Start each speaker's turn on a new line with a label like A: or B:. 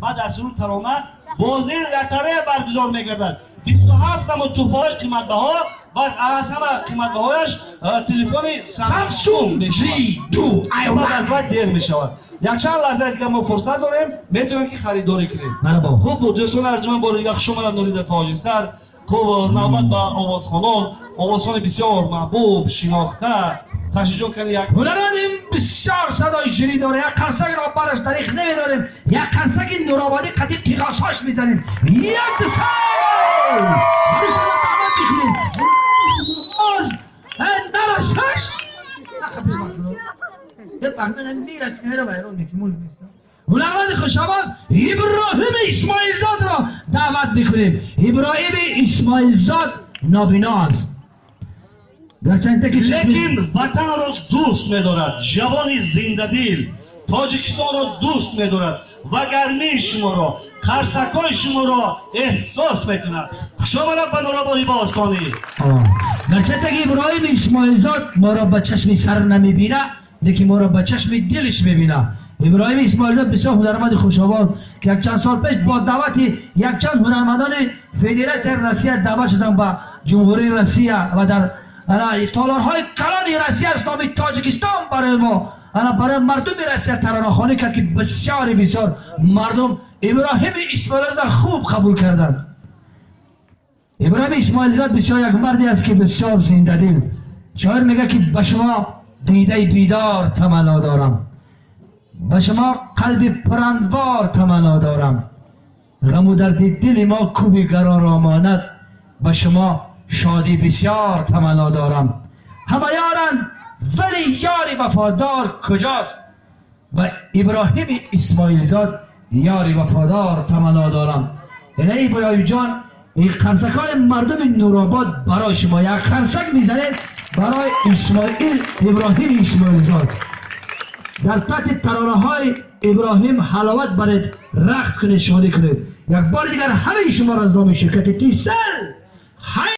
A: Баъд аз суруд тарона бозии лотарея баргузор мегардад. 27 намуд туҳфаҳои қиматбаҳо ва аз ҳама қиматбаҳояш телефони Samsung мешавад. Баъд аз вай дер мешавад. Якчанд лаҳзаи дигар мо фурсат дорем, метавонем ки харидорӣ кунем. Хуб, дӯстони арҷманд, бори дигар хуш омадед Нурида Тоҷисар. Хуб, навбат ба овозхонон, овозхони бисёр маҳбуб, шинохта, ташриҷон кани як
B: ҳунармандим бисёр садои ширин дорад. Як қарсакро бараш тариқ намедорем, як қарсаки нурободӣ қати қиғосҳош мезанем. Як ду се даъват мекунем. Боз нарасаш ҳунарманди хушовоз Иброҳими Исмоилзодро даъват мекунем. Иброҳими Исмоилзод нобино аст,
A: лекин ватанро дӯст медорад, ҷавони зиндадил, Тоҷикистонро дӯст медорад ва гармии шуморо, қарсакҳои шуморо эҳсос мекунад. Хушомадад ба Нурободи бостонӣ.
B: Гарчанде ки Иброҳими Исмоилзод моро ба чашми сар намебина, лекин моро ба чашми дилаш мебина. Иброҳими Исмоилзод бисёр ҳунарманди хушовоз, ки якчанд сол пеш бо даъвати якчанд ҳунармандони Федератсияи Россия даъват шуданд ба Ҷумҳурии Россия ва дар толорҳои калони Россия аз номи Тоҷикистон барои мо, барои мардуми Россия таронахонӣ кард, ки бисёри бисёр мардум Иброҳими Исмоилзодро хуб қабул карданд. Иброҳими Исмоилзод бисёр як марде аст, ки бисёр зиндадил. Шоир мегӯяд, ки ба шумо дидаи бедор таманно дорам, ба шумо қалби пуранвор таманно дорам, ғаму дарди дили мо кӯҳи гаронро монад, ба шумо шодӣ бисёр таманно дорам. Ҳама ёранд, вале ёри вафодор куҷост? Ба Иброҳими Исмоилзод ёри вафодор таманно дорам. Яъне Иброҳимҷон, ин қарсакҳои мардуми Нуробод барои шумо, як қарсак мезанед барои Исмоил, Иброҳими Исмоилзод. Дар таҳти таронаҳои Иброҳим ҳаловат баред, рақс кунед, шодӣ кунед. Як бори дигар ҳамаи шуморо аз номи ширкати Тисел.